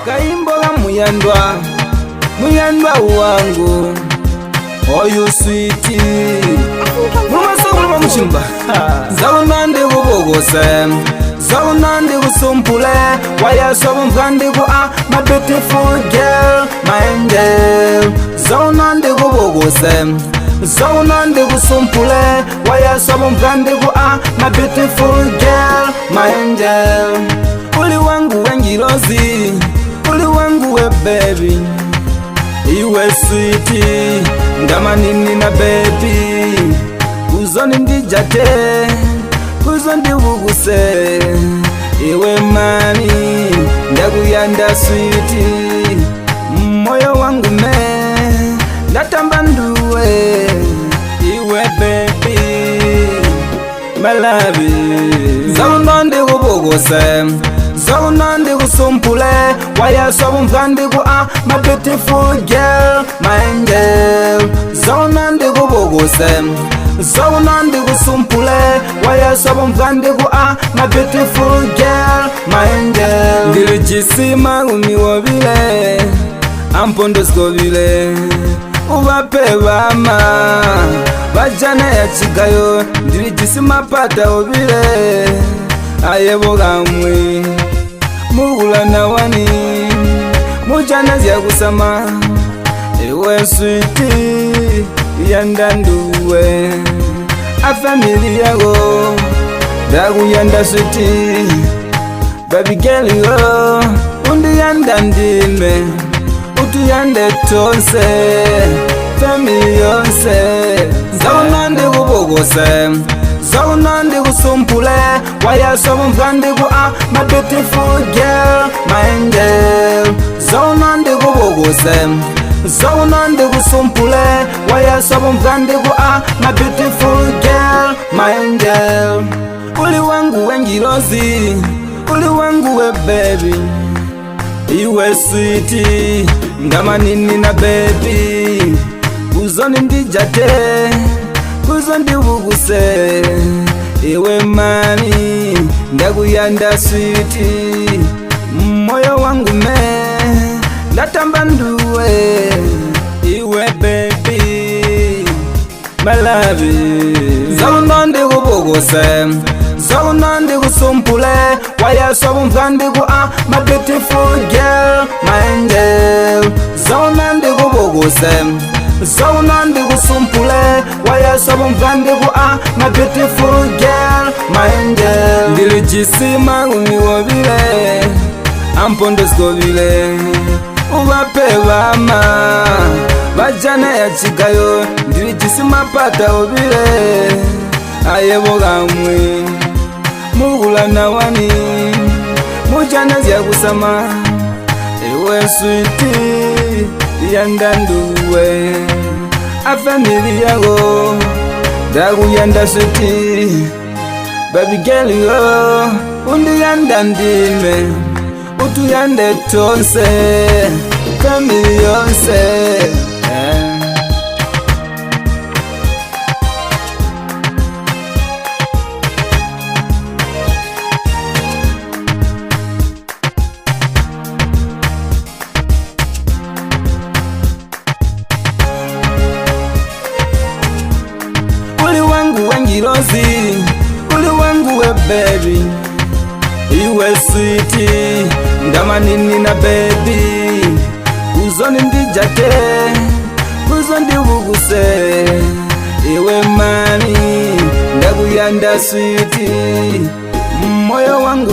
Kaimbo ka muyandwa, muyandwa wangu, oyu sweet. Muluma muchimba. Zauna ndikubukuse, zauna ndikusumpule, wayaswa bumva ndiku a my beautiful girl, my angel. Zauna ndikubukuse, zauna ndikusumpule, wayaswa bumva ndiku a my beautiful girl, my angel. Uli wangu wengilozi, uli wangu we baby. Iwe sweet, ndamanini na baby. Uzoni ndijate, uzondibukuse. Iwe mami, ndakuyanda sweet. Moyo wangu me, ndatamba nduwe. Iwe baby, my love. Zauna ndikubukuse, zauna ndikusumpule, wayaswa bumva ndiku a my beautiful girl, my angel. Zauna ndikubukuse, zauna ndikusumpule, wayaswa bumva ndiku a my beautiful girl, my angel. Ndilijisi makumi wobile, ampondo zikobile, ubape bama bajana ya chigayo. Ndilijisi mapata obile, ayebo kamwe mukulana wani mujana zyakusama. Iwe sweet, yanda nduwe afamili yako, ndakuyanda sweet. Baby girl yo, undiyanda ndime, utuyande tonse, family yonse. Zauna ndikubukuse, zauna ndikusumpule, wayaswa bumva ndiku a my beautiful girl, my angel. Zauna ndikubukuse, zauna ndikusumpule, wayaswa bumva ndiku a my beautiful girl, my angel. Uli wangu wengilozi, uli wangu we baby. Iwe sweet, ndamanini na baby. Uzoni ndijate, uzondibukuse. Iwe mami, ndakuyanda sweet. Moyo wangu me, ndatamba nduwe. Iwe baby, my love. Zauna ndikubukuse, zauna ndikusumpule, wayaswa bumva ndiku a my beautiful girl, my angel. Zauna ndikubukuse, zauna ndikusumpule, wayaswa bumva ndiku a my beautiful girl, my angel. Ndilijisi makumi wobile, ampondo zikobile, ubape bama bajana ya chigayo. Ndilijisi mapata obile, ayebo kamwe mukulana wani mujana zyakusama. Iwe sweet, yanda nduwe afamili yako, ndakuyanda sweet. Baby girl yo, undiyanda ndime, utuyande tonse, family yonse. Eh. Uli wangu wengilozi, uli wangu we baby. Iwe sweet, ndamanini na baby. Uzoni ndijate, uzondibukuse. Iwe mami, ndakuyanda sweet. Moyo wangu